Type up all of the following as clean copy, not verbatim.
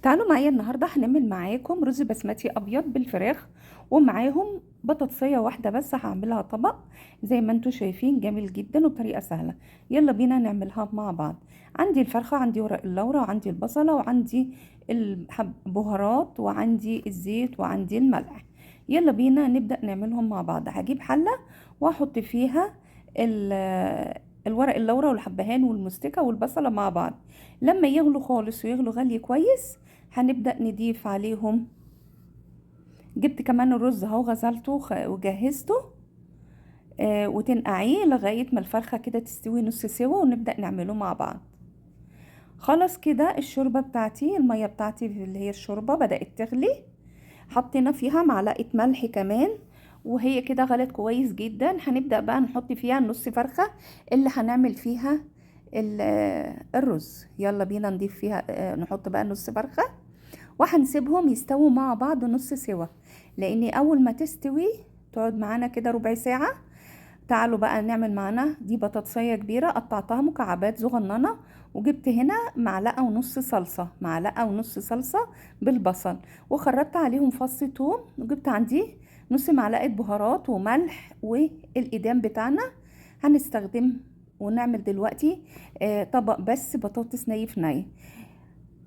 تعالوا معايا النهارده هنعمل معاكم رز بسمتي ابيض بالفراخ، ومعاهم بطاطسيه واحدة بس هعملها طبق زي ما انتم شايفين، جميل جدا وبطريقة سهلة. يلا بينا نعملها مع بعض. عندي الفرخه، عندي ورق اللورة، وعندي البصله، وعندي البهارات، وعندي الزيت، وعندي الملح. يلا بينا نبدا نعملهم مع بعض. هجيب حله واحط فيها الورق اللورة والحبهان والمستكة والبصلة مع بعض. لما يغلوا خالص ويغلوا غلي كويس هنبدأ نضيف عليهم. جبت كمان الرز اهو، غسلته وجهزته، وتنقعيه لغاية ما الفرخة كده تستوي نص سوا، ونبدأ نعمله مع بعض. خلاص كده الشوربة بتاعتي، المية بتاعتي اللي هي الشوربة بدأت تغلي، حطينا فيها معلقة ملح كمان، وهي كده غلت كويس جدا. هنبدأ بقى نحط فيها النص فرخة اللي هنعمل فيها الرز. يلا بينا نضيف فيها، نحط بقى نص فرخة، وهنسيبهم يستووا مع بعض نص سوا، لان اول ما تستوي تقعد معانا كده ربع ساعة. تعالوا بقى نعمل معانا دي بطاطسية كبيرة قطعتها مكعبات صغننة، وجبت هنا معلقة ونص صلصة، معلقة ونص صلصة بالبصل، وخرطت عليهم فص توم، وجبت عندي نص معلقة بهارات وملح والإدام بتاعنا. هنستخدم ونعمل دلوقتي، طبق بس بطاطس ني في ني.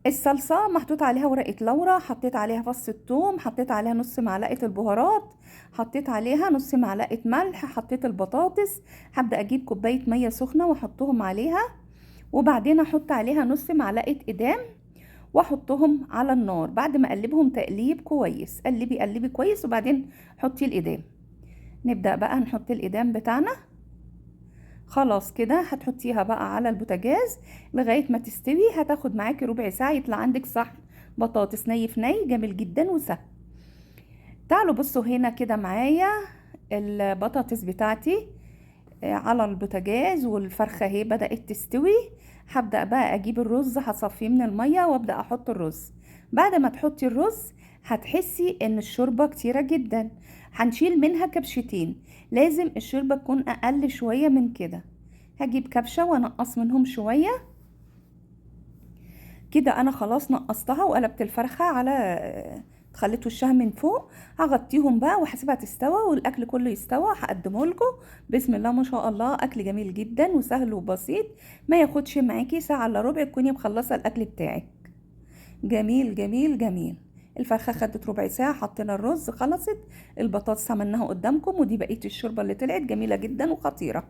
الصلصة محطوط عليها ورقة لورا، حطيت عليها فص الثوم، حطيت عليها نص معلقة البهارات، حطيت عليها نص معلقة ملح، حطيت البطاطس. هبدأ أجيب كوباية مية سخنة وأحطهم عليها، وبعدين أحط عليها نص معلقة إدام وأحطهم على النار بعد ما أقلبهم تقليب كويس. قلبي قلبي كويس وبعدين حطي الإدام. نبدأ بقى نحط الإدام بتاعنا. خلاص كده هتحطيها بقى على البوتاجاز لغاية ما تستوي، هتاخد معاكي ربع ساعة يطلع عندك صحن بطاطس ني في ني جميل جدا وسهل. تعالوا بصوا هنا كده معايا البطاطس بتاعتي على البوتاجاز، والفرخة اهي بدأت تستوي. هبدأ بقى اجيب الرز، هصفيه من المية وابدأ احط الرز. بعد ما تحطي الرز هتحسي ان الشوربة كتيرة جدا، هنشيل منها كبشتين، لازم الشوربة تكون اقل شوية من كده. هجيب كبشة وانقص منهم شوية كده. انا خلاص نقصتها وقلبت الفرخة على، خليت وشها من فوق. هغطيهم بقى وهسيبها تستوى والاكل كله يستوى، هقدمه لكم. بسم الله ما شاء الله، اكل جميل جدا وسهل وبسيط، ما ياخدش معاكي ساعة الا ربع تكوني مخلصة الاكل بتاعك. جميل جميل جميل. الفرخة خدت ربع ساعة، حطينا الرز، خلصت البطاطس عملناها قدامكم، ودي بقية الشوربة اللي طلعت جميلة جدا وخطيرة.